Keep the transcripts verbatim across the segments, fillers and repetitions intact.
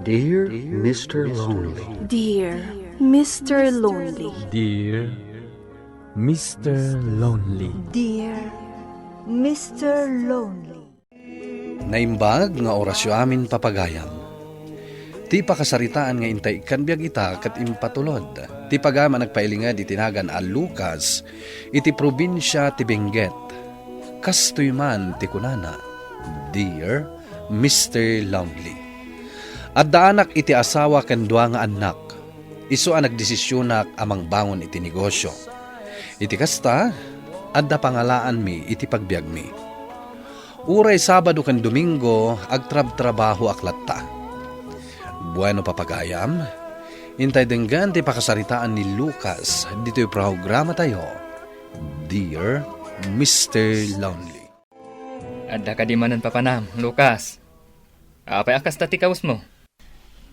Dear Mister Lonely. Dear Mister Lonely. Dear Mister Lonely. Dear Mister Lonely. Naimbag nga orasyo amin, papagayam. Ti pakasaritaan nga intay ikkan biag ita ket impatulod ti pagayam a nagpailinged iti nagan a Lucas iti probinsia ti Benguet. Kastoy man ti kunana, Dear Mister Lonely. Addaanak iti asawa ken dua nga annak. Isu a nagdesisionak a mangbangon iti negosio. Iti kasta, adda pangalaanmi iti pagbiagmi. Uray Sabado ken Domingo, agtrabtrabahoak latta. Bueno, papagayam, intay denggen ti pakasaritaan ni Lucas ditoy programatayo, Dear Mister Lonely. Adda kadi manen papanam, Lucas? Apay a kasta ti kawesmo?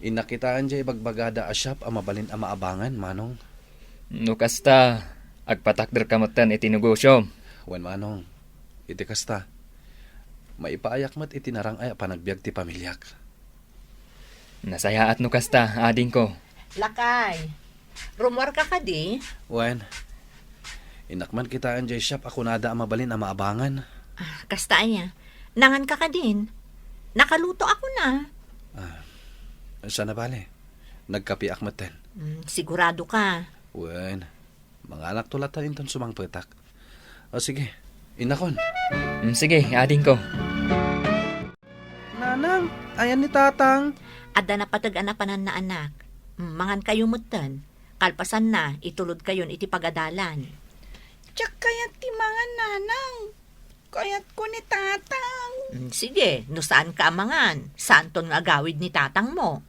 Innak kitaen diay ibagbagada a shop a mabalin a maabangan, Manong. No kasta, agpatakderka metten iti negosiom. Wen, Manong. Iti kasta, maipaayak met iti narang-ay a panagbiag ti pamiliak. Nasayaat no kasta, adingko. Lakay, rummuarka kadi? Wen, innak man kitaen diay shop a kunada a mabalin a maabangan. Ah, kasta aya. Nanganka kadin? Nakalutoak unay. Ah, saan a bale. Nagkapiak metten. Mm, siguradoka? Wen, manganakto latta inton sumangpetak. O sige, innakon. Mm, sige, adingko. Nanang, ayan ni Tatang? Adda napateg a napananna, anak. Mm, mangankayo metten. Kalpasanna, itulodkayon iti pagadalan. Diak kayat ti mangan, Nanang. Kayatko ni Tatang. Mm, sige, no saanka a mangan, saanton nga agawid ni tatangmo.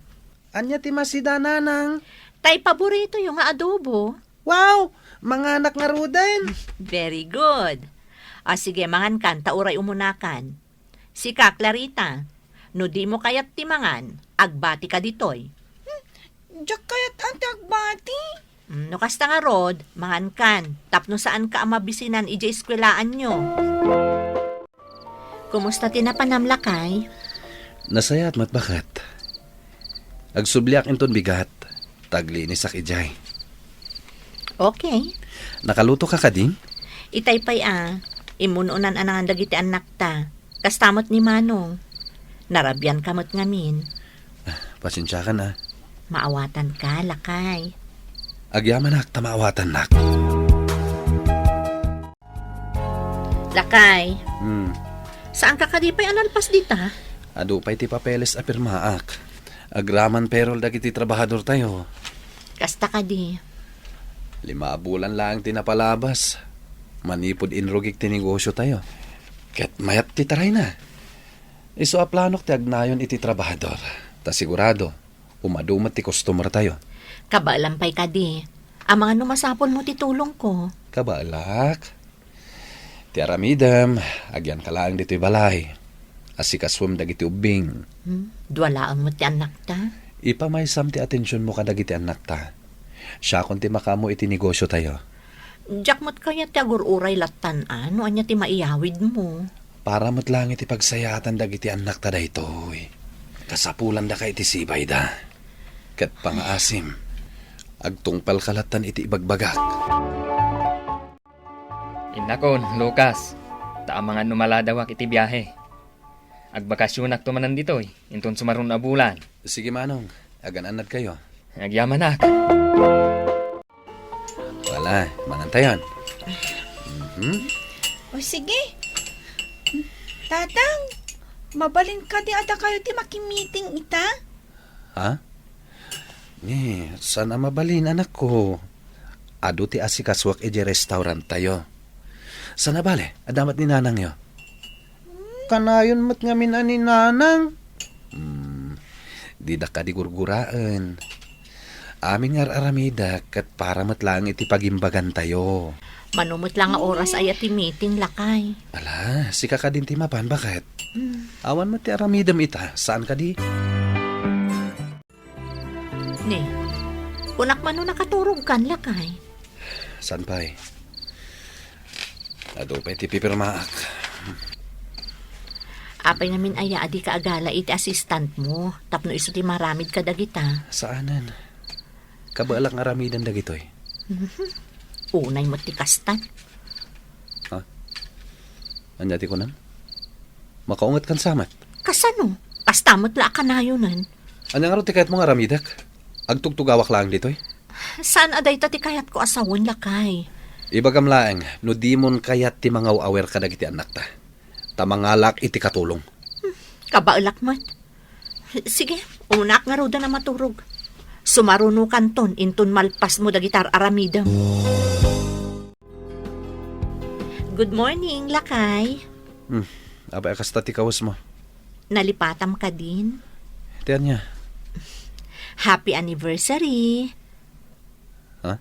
Ania ti masida, Nanang? Tay paboritoyo nga adobo. Wow! Manganak ngaruden. Very good. Ah, sige, mangankan, ta uray umunakan. Sika, Clarita, no dimo kayat ti mangan, agbatika ditoy. Hmm, diak kayat ti agbati. Mm, no kasta ngarud, mangankan, tapno saanka a mabisinan idiay eskuelaanyo. Kumusta ti napanam, lakay? Nasayaat met, baket. Agsubliak inton bigat, ta aglinisak idiay. Okay. Nakalutoka kadi? Itay pay a, immun-unan a nangan dagiti annakta. Kasta met ni Manong. Narabianka met ngamin. Ah, pasensiakan a. Maawatanka, lakay. Agyamanak ta maawatannak. Lakay. Hmm. Saanka kadi pay a nalpas dita? Adu pay ti papeles a pirmaak. Agraman payroll dagiti trabahadortayo. Kasta kadi? Lima a bulan laeng ti napalabas. Manipud inrugik ti negosiotayo. Ket mayat ti tarayna. Isu a planok ti agnayon iti trabahador. Ta sigurado, umadu met ti customertayo. Kabaelam pay kadi. Amangan no masapulmo ti tulongko. Kabaelak. Ti aramidem, agyanka laeng ditoy balay. Asikasuem dagiti ubbing. Hmm, dua laeng met ti annakta? Ipamaysam ti atensionmo kadagiti annakta. Siakon ti makaammo iti negosiotayo. Diak met kayat ti agur-uray lattan a no ania ti maiyawidmo. Para met laeng iti pagsayaatan dagiti annakta daytoy. Kasapulandaka iti sibayda. Ket pangaasim, agtungpalka lattan iti ibagbagak. Innakon, Lucas, ta amangan no maladawak iti biahe. Agbakasionakto manen ditoy, inton sumaruno a bulan. Sige, Manong. Agan-annadkayo. Agyamanak. Wala, mangantayon. Mhm. O, sige. Tatang, mabalin kadi a dakayo ti makimiting ita? Ha? Ni, saan a mabalin, anakko? Adu ti asikasuak idiay restauranttayo. Saan a bale, adda met ni nanangyo. Kanayon met ngamin a ni nanang. Hmm, dida kadi gurguraen. Amin nga ar-aramidek ket para met laeng iti pagimbagantayo. Mano met la nga oras aya ti meeting, lakay? Ala, sika kadin ti mapan, baket? Hmm. Awan met ti aramidem ita, saan kadi? Ni, kunak man no nakaturogkan, lakay? Saan pay? Adu pay ti pipirmaak. Apay ngamin aya a dika agala iti assistant mo tapno isu ti maramid kadagita? Saanen. Kabaelak nga aramiden dagitoy. Mhm. Unay met ti kasta. Ha? Ania ti kunam? Makaunget kan samet? Kasano? Kasta met la a kanayonen. Ania ngarud ti kayatmo nga aramidek? Agtugtugawak laeng ditoy? Saan a dayta ti kayatko a sawen, lakay. Ibagam laeng no dimon kayat ti mangaw-awer kadagiti annakta. Ta mangalak iti katulong. Hmm, kabaelak met. Sige, unak ngaruden a maturog. Sumarunokanton inton malpasmo dagiti ar-aramidem. Good morning, lakay. Hmm, apay a kasta ti kawesmo? Nalipatam kadin? Ti ania? Happy anniversary. Ha?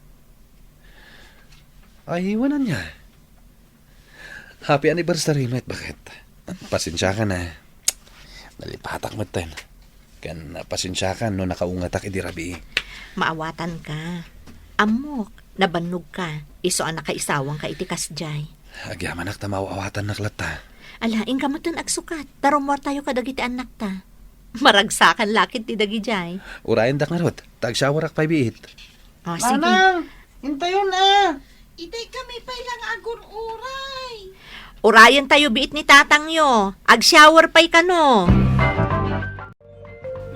Ay, wen ania? Happy anniversary met, baket. Pasensiakan, a. Nalipatak metten. Ken pasensiakan no nakaungetak idi rabii. Maawatanka. Ammok, nabannogka. Isu a nakaisawanka iti kasdiay. Agyamanak ta maaw-awatannak latta. Ala, inka metten agsukat. Ta rummuartayo kadagiti annakta. Maragsakan la ket ti dagidiay. Urayendak ngarud. Ta agsyawarak pay biit. O, sige. Manang, intayon a. Itay kami pay lang agur-uray. Urayentayo biit ni tatangyo. Agsyawer pay kano.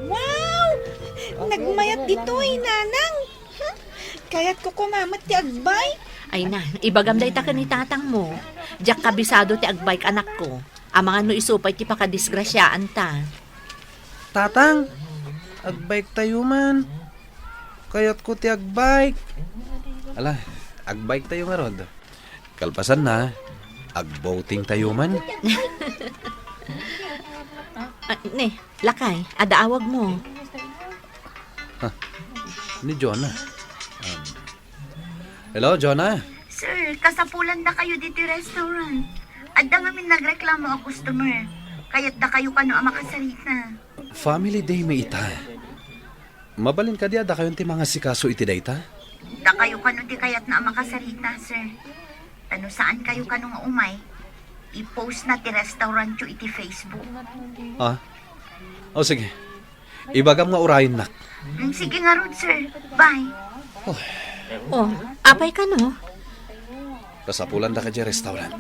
Wow! Nagmayat ditoy, nanang. Hmm? Kayatko koma met ti agbike. Ay na, ibagam dayta ken ni tatangmo. Diak kabisado ti agbike, anakko. Amangan no isu pay ti pakadisgrasiaanta. Tatang, agbike tayo man. Kayatko ti agbike. Ala, agbike tayo ngarud. Kalpasanna, agboating tayo man. Ah, ne, lakay, adda awagmo. Ha, ni Jonah. Um, hello, Jonah? Sir, kasapulanda kayo diti restaurant. Adda ngamin nagreklamo a customer. Kayat dakayo kano a makasarita. Family day mi ita. Mabalin kadi a dakayon ti mangasikaso iti dayta? Dakayo kano ti kayatna a makasarita, sir. Ta no saan kayo kano nga umay, i-post na ti restaurantyo iti Facebook. Ah? O, sige. Ibagam nga urayennak. Mm, sige ngarud, sir. Bye. Oh. Oh, apay kano? Kasapulanda kadiay restaurant.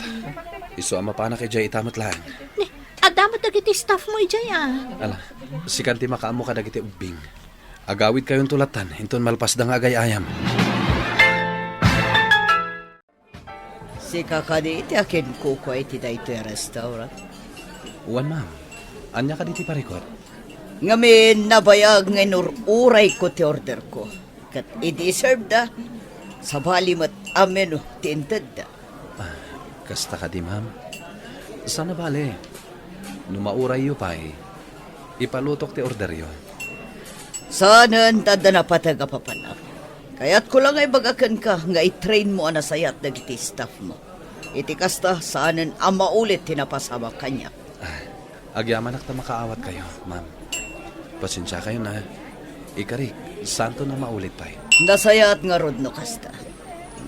Isu a mapanak idiay ita met laeng. Ni, adda met dagiti staff mo idiay, a. Ala, sikan ti makaammo kadagiti ubbing. Agawid kayonto lattan, inton malpasda nga agay-ayam. Sika kadi ti akinkukua iti daytoy a restaurant? Wen, ma'am. Ania kadi ti parikut? Ngamin, nabayag nga inur-urayko ti orderko. Ket idi iserveda, sabali met a menu ti intedda. Ah, kasta kadi, ma'am? Saan a bale. No maurayyo pay, ipalutok ti orderyo. Saanen ta adda napateg a papanak. Kayatko la nga ibaga kenka nga i-train mo a nasayaat dagiti staff mo. Iti kasta, saanen a maulit ti napasamak kaniak. Ah, agyamanak ta makaawat kayo, ma'am. Pasensia kayo na. Ikarik, santo na maulit pay. Nasayaat ngarud no kasta.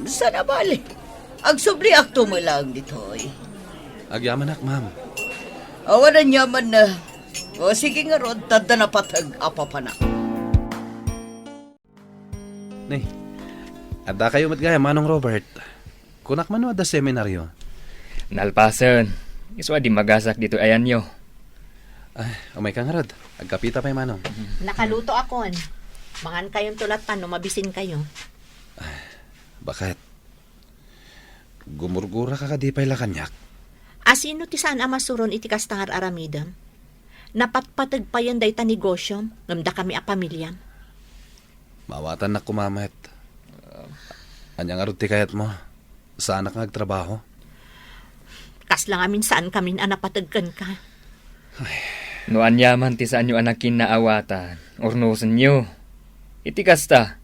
Saan a bale. Agsubliakto met laeng ditoy. Agyamanak, ma'am. Awan aniaman na. O, sige ngarud, ta adda napateg a papanak. Ni, adda kayo met gayam, Manong Robert. Kunak man no adda seminaryo? Nalpasen. Isu a dimmagasak ditoy ayanyo. Ay, umay ka ngarud. Agkapita pay, Manong. Nakaluto akon. Mangan kayonto lattan no mabisin kayo. Ay, baket. Gumurgura ka kadi pay la kaniak? Asino ti saan a masuron iti kasta nga ar-aramidem? Napatpateg payen dayta negosyom, ngem dakami a pamiliam. Maawatannak koma met. Ania ngarud ti kayatmo? Saanak nga agtrabaho? Kasla ngamin saan kamin a napateg kenka. Ay. No aniaman ti saanyo a nakinnaawatan, urnosenyo. Iti kasta,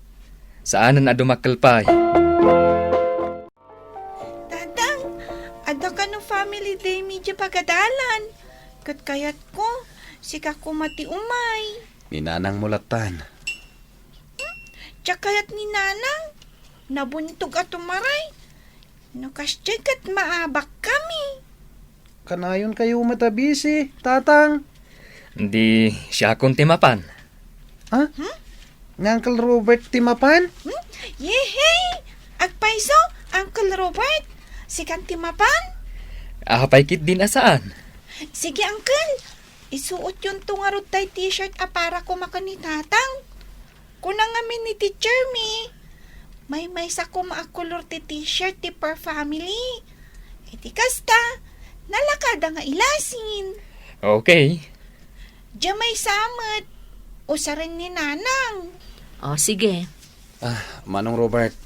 saanen a dumakkel pay. Tatang, adda kano family day mi idiay pagadalan. Ket kayatko, sika koma ti umay. Ni nanangmo lattan. Hmm? Diak kayat ni nanang. Nabuntog a tumaray. No kasdiay ket maabakkami. Kanayon kayo met a busy, Tatang. Di siakon ti mapan. Ha? Hmm? Nga Uncle Robert ti mapan? Hmm? Yehey! Agpayso, Uncle Robert? Sikan ti mapan? Apay ketdin a saan? Sige, Uncle. Isuotyonto ngarud tay t-shirt a para koma ken ni Tatang. Kuna ngamin ni Teacher Mi, maymaysa koma a kolor ti t-shirt ti per family. Iti kasta, nalakada nga ilasin. Okay. Diay maysa met, usaren ni Nanang. O, sige. Ah, Manong Robert,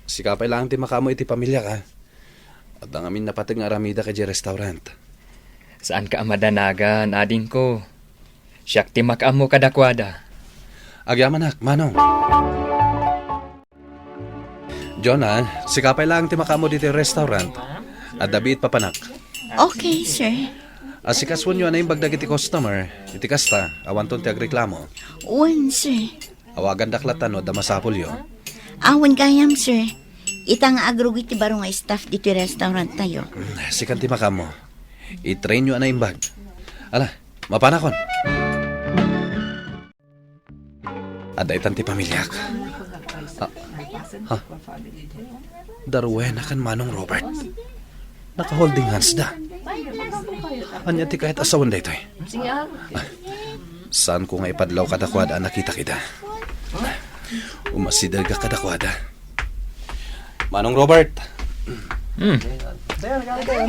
sika pay laeng ti makaammo iti pamiliak, a. Adda ngamin napateg nga aramidak idiay restaurant. Saanka a madanagan, adingko. Siak ti makaammo kadakuada. Agyamanak, Manong. Jonah, sika pay laeng ti makaammo ditoy restaurant. Adda biit papanak. Okay, sir. Asikasuenyo a naimbag dagiti customer. Iti kasta, awanton ti agreklamo. Wen, sir. Awagandak latta no adda masapulyo. Awan gayam, sir. Ita nga agrugi ti baro nga staff ditoy restaurant tayo. Hmm, sikan ti makaammo. I-trainyo a naimbag. Ala, mapanakon. Adda itan ti pamiliak. Ah, ha? Da Rowena ken Manong Robert. Naka-holding hands da. Ania ti kayat a sawen daytoy? Ah, saanko nga ipadlaw kadakuada a nakitak ida. Umasidegak kadakuada. Manong Robert. Hmm.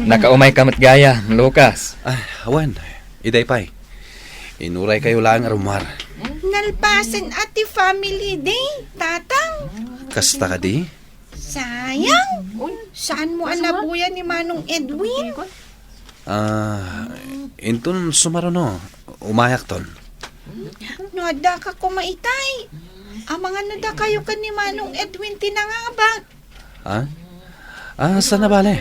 Nakaumayka met gayam, Lucas. Ah, awan. Iday pay. Inuraykayo laeng a rummuar. Nalpasen a ti family day, Tatang. Kasta kadi? Sayang. Saanmo a nabuya ni Manong Edwin? Ah, inton sumaruno, umayakton. No addaka koma itay, amangan no dakayo ken ni Manong Edwin ti nangabak. Ha? Ah, saan a bale?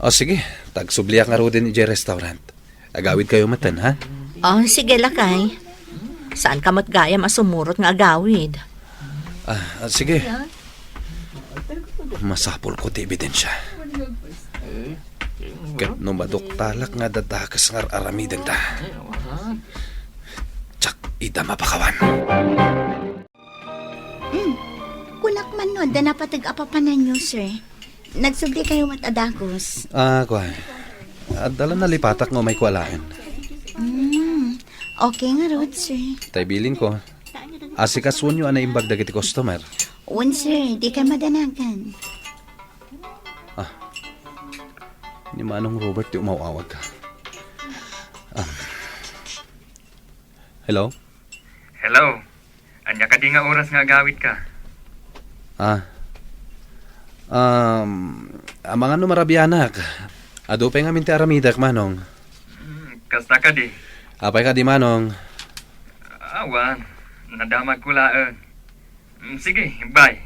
O sige, ta agsubliak ngaruden idiay restaurant. Agawidkayo metten, ha? O, sige, lakay. Saanka met gayam a sumurot nga agawid. Ah, ah, sige. Masapulko ti ebidensia. Ket no maduktalak nga adda dakes nga ar-aramidenda, diak ida mapakawan. Hmm. Kunak man no adda napateg a papananyo, sir. Nagsublikayo met a dakes. Ah, kuan. Adda la nalipatak nga umayko alaen. Hmm. Okay ngarud, sir. Tay bilinko, asikasuenyo a naimbag dagiti customer. Wen, sir. Dikay madanagan. Ah. Ni Manong Robert ti umaw-awag. Ah. Hello? Hello. Ania kadi nga oras nga agawidka? Ah. Um, amangan no marabianak. Adu pay ngamin ti aramidek, Manong. Mm, kasta kadi? Apay kadi, Manong? Awan, nadamagko laeng. Mm, sige, bye.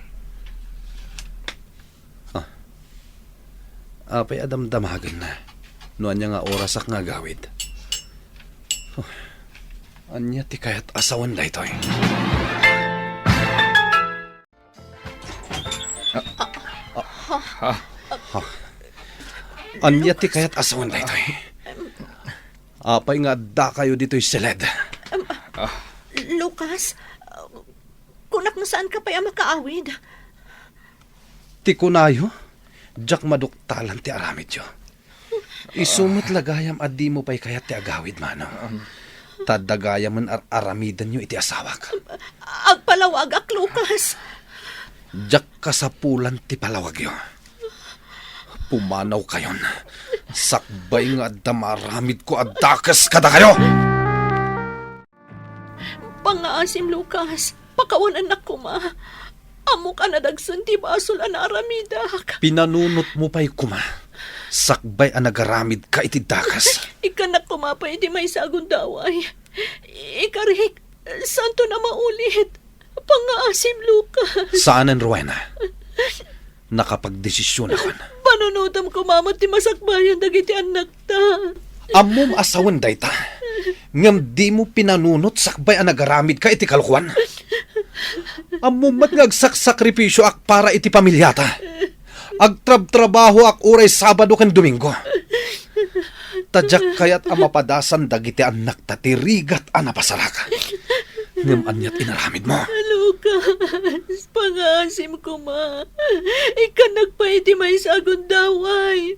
Ah. Apay a damdamagenna no ania nga orasak nga agawid? Huh. Ania ti kayat a sawen daytoy? Ah. Ah. Ania ti kayat a sawen daytoy? Apay nga addakayo ditoy siled? Lucas, kunak no saanka pay a makaawid. Ti kunayo, diak maduktalan ti aramidyo. Isu met la gayam a dimo pay kayat ti agawid, Manong. Ta adda gayamen ar-aramidenyo iti asawak. Agpalawagak, Lucas. Diak kasapulan ti palawagyo. Pumanawkayon. Sakbay nga adda maaramidko a dakes kadakayo. Pangngaasim, Lucas. Pakawanannak koma. Ammok a nadagsen ti basol a naaramidak. Pinanunotmo pay koma. Sakbay a nagaramidka iti dakes. Ikkannak koma pay iti maysa a gundaway. Ikarik, saanton a maulit. Pangngaasim, Lucas. Saanen, Rowena. Nakapagdesisionakon. Panunotem koma met ti masakbayan dagiti annakta. Ammom a sawen dayta, ngem dimo pinanunot sakbay a nagaramidka iti kalokoan. Ammom met nga agsaksakrifisioak para iti pamiliata. Agtrabtrabahoak uray Sabado ken Domingo. Ta diak kayat a mapadasan dagiti annakta ti rigat a napasarak. Ngem aniat inaramidmo? Lucas, pangaasim koma. Ikkannak pay iti maysa a gundaway.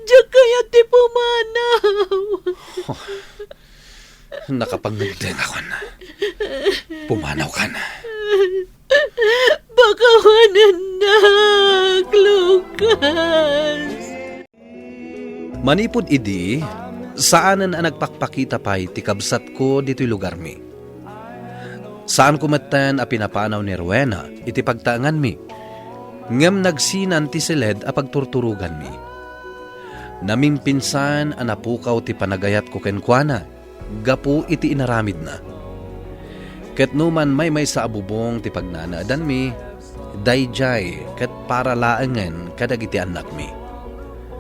Diak kayat ti pumanaw. Nakapangngegdengakon. Pumanawkan. Pakawanennak, Lucas. Manipud idi, saanen a nagpakpakita pay ti kabsatko ditoy lugarmi. Saanko metten a pinapanaw ni Rowena iti pagtaenganmi, ngem nagsinan ti siled a pagturturoganmi. Namimpinsan a napukaw ti panagayatko kenkuana gapu iti inaramidna. Ket no man maymaysa a bubong ti pagnanaedanmi, daydiay ket para laengen kadagiti annakmi.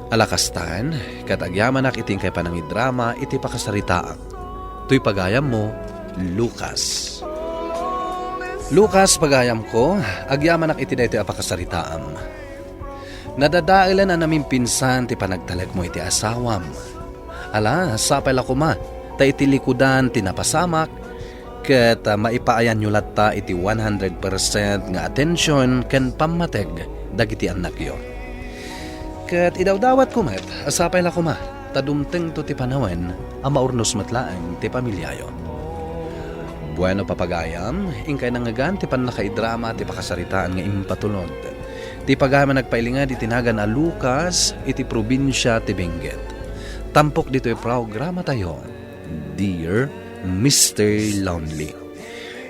Ala kastan, ket agyamanak iti inkay panangidrama iti pakasaritaam. Toy pagayammo, Lucas. Lucas, pagayamko, agyamanak iti daytoy a pakasaritaam. Nadadaelen a namimpinsan ti panagtalekmo iti asawam. Ala, sapay la koma, ta iti likudan ti napasamak, ket, ah, maipaayanyo latta iti one hundred percent nga atension ken pammateg dagiti annakyo. Ket idawdawatko met a sapay la koma, ta dumtengto ti panawen a maurnos met laeng ti pamiliayo. Bueno, papagayam, inkay nangngegan ti pannakaidrama ti pakasaritaan nga impatulod. Ti pagayam a nagpailinged iti nagan a Lucas iti probinsia ti Benguet. Tampok ditoy programatayo, Dear Mister Lonely.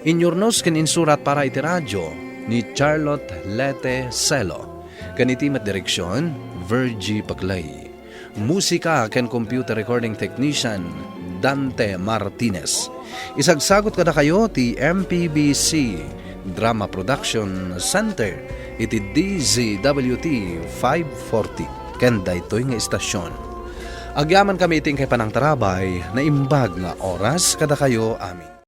Inyurnos ken insurat para iti radio ni Charlotte Lete Celo. Ken iti met direksion, Virgie Paclay. Musika ken computer recording technician, Dante Martinez. Isagsagut kadakayo ti M P B C Drama Production Center iti D Z W T five forty ken daytoy nga istasyon. Agyamankami iti inkay panangtarabay, naimbag nga oras kadakayo amin.